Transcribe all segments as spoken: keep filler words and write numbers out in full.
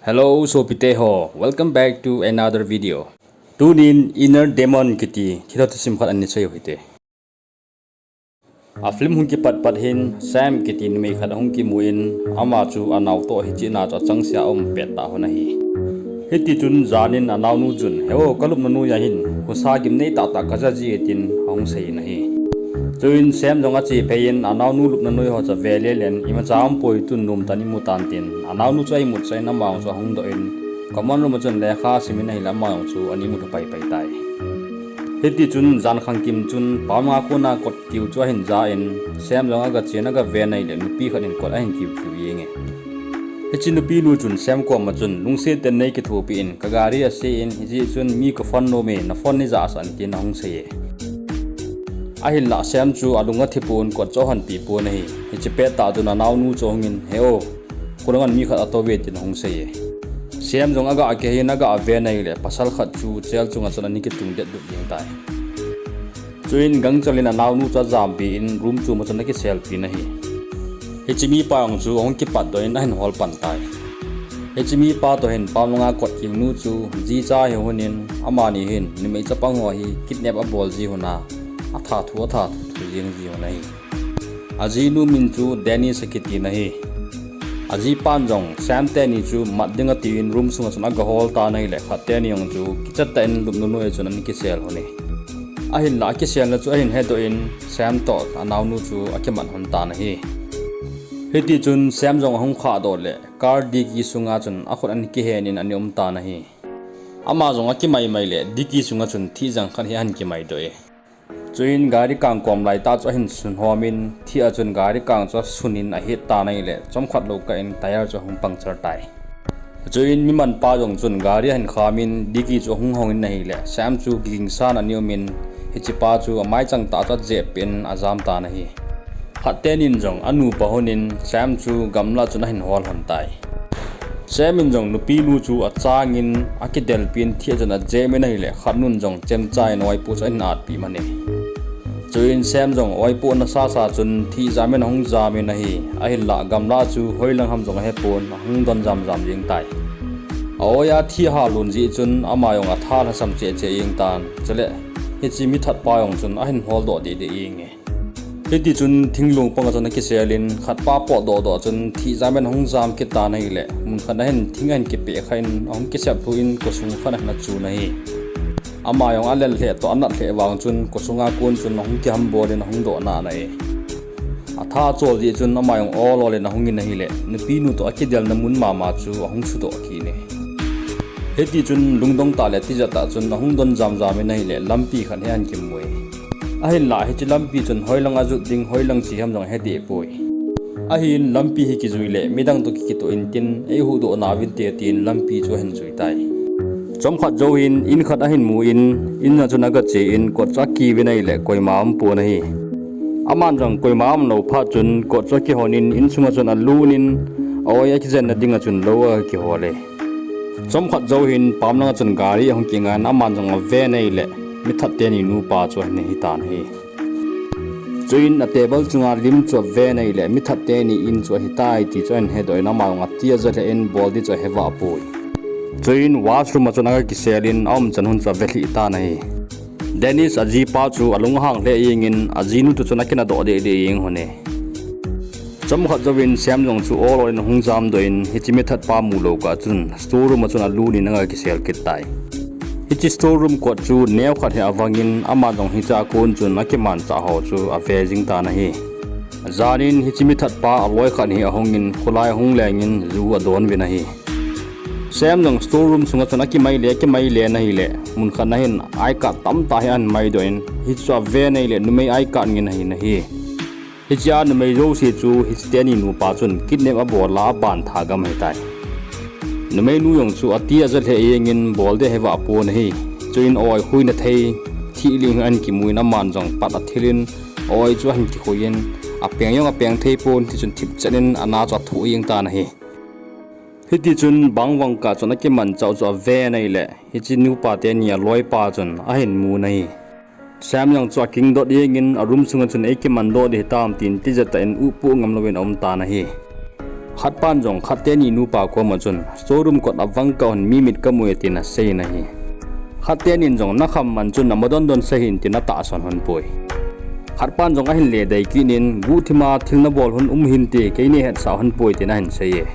Hello sopite ho, welcome back to another video. Tunin Inner Demon kiti thilha thusim khat ana seiu hite. A film hung kipat pat hin Sam kiti numei khat ahung kimun, ama chu anao toh hiche na chu achangseh a um pet tah lhon ahi. Hitichun janin anaonu chun, "He o, kalupna noiya hin husa gimnei tahtah kaja ji e," tin ahung seiyin ahi. Chuin Sam jong ache phei in anaonu lupna noi ho chu ave lelen, "Imacha aumpoi, tun nomtah in imu tan," tin anaonu chu aimut chah in ama jong chu ahung doh in, common room a chun lekha asim in ahile ama jong chu ana imu lhu paipai tai. Hitichun jan khangkim chun pamlanga kona kot kiu chu ahin ja in, Sam jong aga chen aga ven ahile nupi khat in kot ahin kiu kiu jenge. Hiche nupinu chun Sam koma chun, "Lungset tah in nei kithopi in, ka gari ase in, hijeh chun mi ka phone nom e, na phone nei jah sah in," tin ahung seiye. Ahinlah Sam chu alung athi pon, kot chu ahonpi pon ahi. Hiche pettah chun anaonu chu ahungin, "He o, khulanga mi khat atou ve," tin ahung seiye. Sam jong aga kihei in aga ven ahile pasal khat chu chair chunga chun ana kitung det dut jeng tai. Chuin gangchel in anaonu chu ajam be in room chom a chun akiselpi in ahi. Hiche mipa jong chu ahung kipat doh in ahin hol pan tai. Hiche mipa toh hin pamlanga kot kiu nu chu jicha ahi lhonin, amani hin numei chapang ho hi kidnap abol ji lhon a, atha thu atha thu thu jeng ji lhon ahi. Ajinu min chu Dennis akiti in ahi. Ajipan jong Sam teni chu mat ding atin room sunga chun aga hol tan ahile khat teni jong chu kichat tah in lupna noiya chun ana kisel lhone. Ahinlah akiselna chu ahin hedoh in Sam toh anaonu chu akimat lhon tan ahi. Hitichun Sam jong ahung khahdoh le car dicky sunga chun akhut ana kihen in ana um tan ahi. Ama jong akimai mai le dicky sunga chun thih jang khat hi ahin kimai doh e. Chuin gari kang kom laitah chu ahin sun lhomin, thih a chun gari kang chu asun in ahet tan ahile, chomkhat lou kah in tyre chu ahung puncture tai. Chuin mi manpa jong chun gari ahin khamin, dicky chu ahung hongin ahile, Sam chu kigingsan ana umin, hichepa chu amaichang tah chu ajep in ajam tan ahi. Khat tenin jong anupa lhonin Sam chu gamla chun ahin hol lhon tai. Sam in jong nupinu chu achangin akidelpin thih a chun ajemin ahile, khatnun jong chemcha in oipoh chu ahin atpeh mane. Chuin Sam jong oipoh nasasa chun thih jamin ahung jamin ahi, ahinlah gamla chu hoilang ham jong ahepon ahung don jamjam jeng tai. A-oi a thih ahal lhon jeh chun ama jong atha lhasam cheh cheh jeng tan, chule hiche mithatpa jong chun ahin holdoh dehdeh jenge. Hitichun thinglung panga chun akiselin khatpa potdoh doh chun thih jamin ahung jam kit tan ahile, munkhat ahin thing ahin kipeh khan ahung kisep lhuin kosung khat ahin achun ahi. Ama jong alel lheh toh anat lheh vang chun kosunga kon chun ahung kihambol in ahung doh nana e. Atha achol jeh chun ama jong ol ol in ahungin ahile, nupinu toh akidelna mun mama chu ahung sudoh kit e. Hitichun lungdong tah le tijat tah chun ahung don jamjam in ahile, lampi khat hi ahin kimu e. Ahinlah hiche lampi chun hoilang ajot ding, hoilang che ham jong ahedeh poi. Ahin lampi hi kijui le midang toh kikitoh intin eihuhdoh nauvinte tin lampi chu ahin jui tai. Chomkhat jouhin in khat ahin mun, in a chun agache in kot chu akiuvin ahile koima aumpon ahi. Aman jong koima aumlou phat chun kot chu akihonin insunga chun alunin, a-oi akijenna dinga chun lou akihol e. Chomkhat jouhin pamlanga chun gari ahung kingan, aman jong aven ahile mithat teni nupa chu ahin hitan ahi. Chuin a table chunga lim chu aven ahile mithat teni in chu ahitai ti chu ahin hedoh in ama jong ati aja lheh in bol ding chu ahevah poi. Chuin washroom a chun aga kiselin aumchan hun chu avelhih tan ahi. Dennis ajipa chu alung ahang lheh jengin ajinu toh chun akinadoh dehdeh jeng lhone. Chomkhat jouvin Sam jong chu ol ol in ahung jamdoh in hiche mithatpa mulou kah chun store room a chun alunin aga kisel kit tai. Hiche store room kot chu neokhat hi avangin ama jong hichea kon chun akimanchah ho chu ave jing tan ahi. Janin hiche mithatpa aloi khat hi ahungin kholai ahung lengin ju adonuvin ahi. Sam jong store room sunga chun akimai le akimai len ahile, munkhat na hin I card tamtah hi ahin maidoh in, hichu aven ahile numei I card ngin ahin ahi. Hichea numei jouse chu hiche teni nupa chun kidnap abol a aban tha gam ahitai. Numeinu jong chu ati aja lheh jengin bol ding ahevah pon ahi. Chuin a-oi khuina thei thih ling hi ahin kimun aman jong pat athilin a-oi chu ahin kikhuiyin, apeng jong apeng thei pon tichun thipchet in ana chu athoh jeng tan ahi. Hitichun bang vang kah chun akimanchah u chu aven ahile, hiche nupa teni aloipa chun ahin mun ahi. Sam jong chu akingdot jengin a room sunga chun eikimandoh ding hitam tin tijat tah in uppoh ngamlouvin aumtan ahi. Khatpan jong khat teni nupa koma chun, "Store room kot avang kah un mi mit kamu e," tin asei in ahi. Khat tenin jong, "Nakham man chun amadon don sah hih in," tin atahsan hon poi. Khatpan jong ahin le dei kit in, "Guhthima thil nabol hon um hinte, kei nei hetsah hon poi," tin ahin sei e.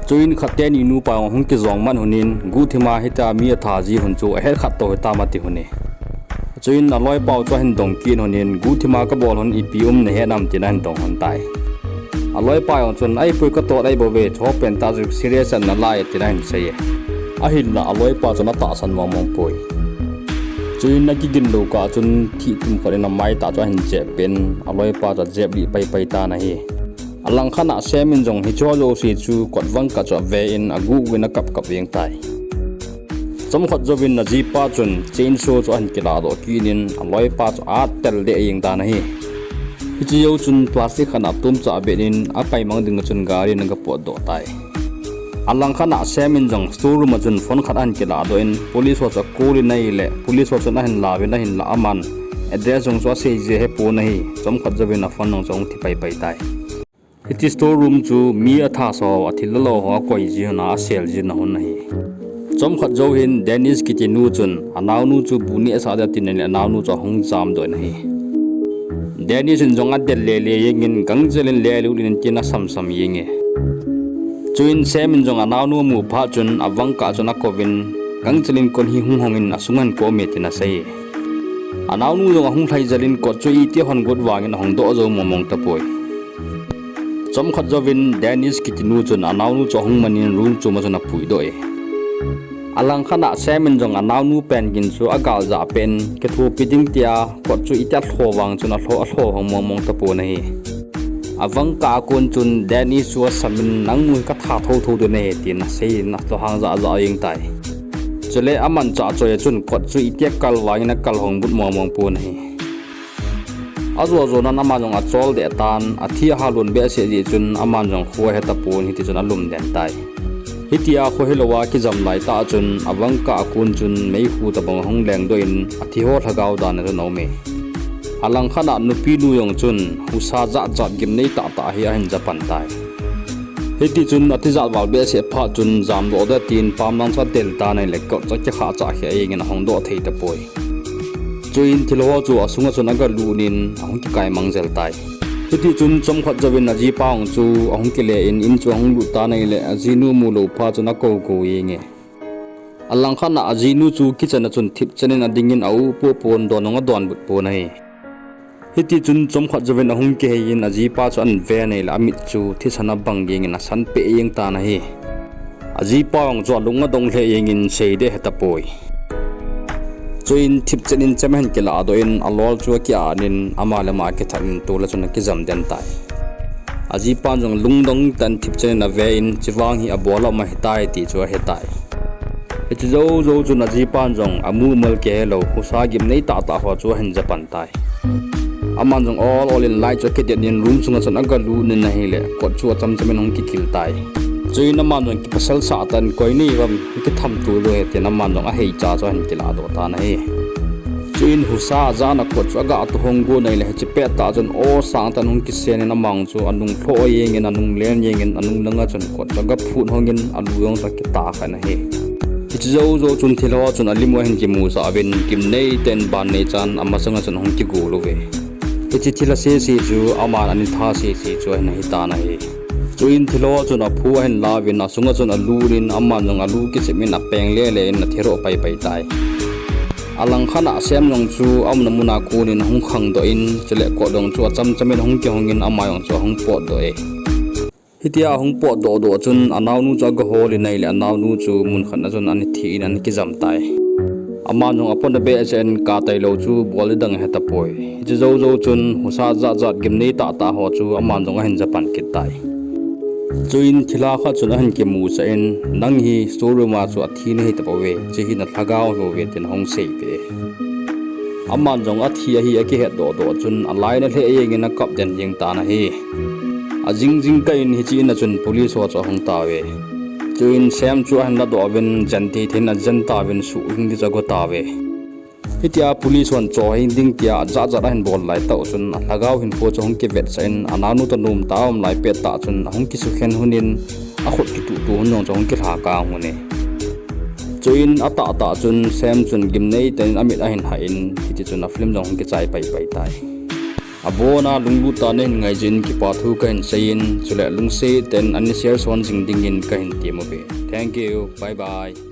Chuin khat teni nupa jong ahung kijong man hon in, guhthima hitia mi atha ji hon chu ahet khat to hitam ati hon e. Chuin aloipa u chu ahin dong kit hon in, "Guhthima kabol hon ipi um nahet nam?" tin ahin dong hon tai. Aloipa jong chun, "Ahipoi, katot ahi bou ve, chuho pen tah chu serious ana lai e," tin ahin sei e. Ahinla aloipa chun atahsan mong mong poi. Chuin akigin lou kah chun thih tum khat in amai tah chu ahin jep in, aloipa chu ajep lih pai pai tan ahi. Alangkhat a Sam in jong hicheho jouse chu kot vang kah chu ave in, aguh guh in akap kap jeng tai. Chomkhat jouvin ajipa chun chainsaw chu ahin kilah doh kit in, aloipa chu atel deh jeng tan ahi. Hiche jou chun plastic khat a atum chah bet in, akai mang ding a chun gari in aga potdoh tai. Alangkhat a Sam in jong store room a chun phone khat ahin kilah doh in, police ho chu akol in ahile, police ho chun ahin lauvin, ahinla aman address jong chu asei ji ahepon ahi. Chomkhat jouvin aphone jong chu ahung thi pai pai tai. Hiti store room chu mi athasa ho, athil la lou ho akoi ji hon a, asel ji na hon ahi. Chomkhat jou hin Dennis kiti nu chun anaonu chu bu nehsah ding atin ahile, anaonu chu ahung jamdoh in ahi. Dennis in jong adel le le jeng in, gangchel in le lut in tin asam sam jeng e. Chuin Sam in jong anaonu amu phat chun avang kah chun akouvin, gangchel in kot hi hung hong in, asunga hin kom e tin asei e. Anaonu jong ahung lhai jel in kot chu iti hon got vangin ahung doh jou mong mong tapoi. Chomkhat jouvin Dennis kiti nu chun anaonu chu ahung man in room chom a chun apuidoh e. Alangkhat a Sam in jong anaonu pen gin chu agal jah peh in, kithopi ding tia kot chu iti alho vang chun alho, alho hong mong mong tapon ahi. Avang kah a kon chun Dennis chu asam in, "Nangnu hi katha thotho ding nahi," tin asei in alunghang jah jah jeng tai. Chule amanchah choi a chun kot chu iti akal vangin akal hong but mong mong pon ahi. Ajo jo nan aman jong achol deh tan, athi ahalon behseh jeh chun aman jong kho ahe tapon, hiti chun alum den tai. Hitia kho helou a kijam lai tah chun avang kah a kon chun meikhu tobang ahung lengdoh in, athi ho lhagao dan a chun aum e. Alangkhat a nupi nu jong chun husa jat jat gimnei tah tah hi ahin ja pan tai. Hiti chun atijat val behseh phat chun jamdoh ding tin pamlang chu atel tan ahile kot chu akikhah chah kheh jeng in ahong doh thei tapoi. Chuin thil ho chu asunga chun aga lut in ahung kikai mang jel tai. Hiti chun chomkhat jouvin ajipa jong chu ahung kile in, in chu ahung lut tan ahile, ajinu mu lou phat chun akou kou jeng e. Alangkhat a ajinu chu kitchen a chun thipchen in ading in, a-u poh pon, don jong adonbut pon ahi. Hiti chun chomkhat jouvin ahung kihei in, ajipa chu ahin ven ahile amit chu thisan abang jeng in asan peh jeng tan ahi. Ajipa jong chu alung adong lheh jeng in seiding ahe tapoi. Chuin thipchen in chem ahin kilah doh in, alol chu aki-an in, ama le ama akithat in tol a chun akijam den tai. Ajipan jong lungdong tah in thipchen in ave in, chuvang hi abol a um ahitai ti chu ahe tai. Hiche jou jou chun ajipan jong amumal kihe lou husa gimnei tah tah ho chu ahin ja pan tai. Aman jong ol ol in light chu akidet in room sunga chun aga lut in ahile, kot chu acham cham in ahung kikil tai. Chuin aman jong kipasal sah tah in, "Koi nahi uvem, kitham tou lou he," tin aman jong aheicha chu ahin kilah doh tan ahi. Chuin husa ajah in kot chu aga tohong got ahile, hiche pettah chun aw sang tah in ahung kisen in, ama jong chu anung lhoh jeng in, anung len jeng in, anung langa chun kot chu aga phut hong in, alu jong chu akita khan ahi. Hiche jou jou chun thil ho chun alim u ahin kimusah uvin, gimnei tah in ban neichan amasanga chun ahung kigol uve. Hiche thil asese chu aman ana tha sese chu ahin ahi tan ahi. Chuin thil ho chun aphu ahin lauvin, asunga chun alut in, aman jong alu kichim in apeng lele in athi roh pai pai tai. Alangkhat a Sam jong chu aumna muna kon in ahung khangdoh in, chule kot jong chu acham cham in ahung kihong in, ama jong chu ahung potdoh e. Hitia ahung potdoh doh chun anaonu chu aga hol in ahile, anaonu chu mun khat na chun ana thi in ana kijam tai. Aman jong apona behseh in kah tailou chu bol ding dang ahe tapoi. Hiche jou jou chun husa jat jat gimnei tah tah ho chu aman jong ahin ja pan kit tai. Chuin thilha khat chun ahin kimusah in, "Nang hi store room a chu athi nahi tapouve, hiche hi nalhagao ahiuve," tin ahung seipeh e. Aman jong athi ahi akihet doh doh chun alai na lheh jeng in akap den jeng tan ahi. Ajing jingkah in hiche in a chun police ho chu ahung tauve. Chuin Sam chu ahin ladoh uvin, jen thei thei in ajen tauvin, suhhing ding chu ago tauve. Hitia police hon cho hing ding tia ajat jat ahin bol lai tah chun alhagao hinkho chu ahung kivetsah in, anaonu toh nom tah a um lai pet tah chun ahung kisukhen hun in, akhut kituh tuh hun jong chu ahung kilha kang hun e. Chuin atahtah chun Sam chun gimnei tah in amit ahin hah in, hiti chun a film jong ahung kichai paipai tai. Abona lunglut tah in nahin ngai jeh in kipa thu kahin sei in, chule lungset tah in ana share son jing dingin kahin tem uve. Thank you. Bye bye.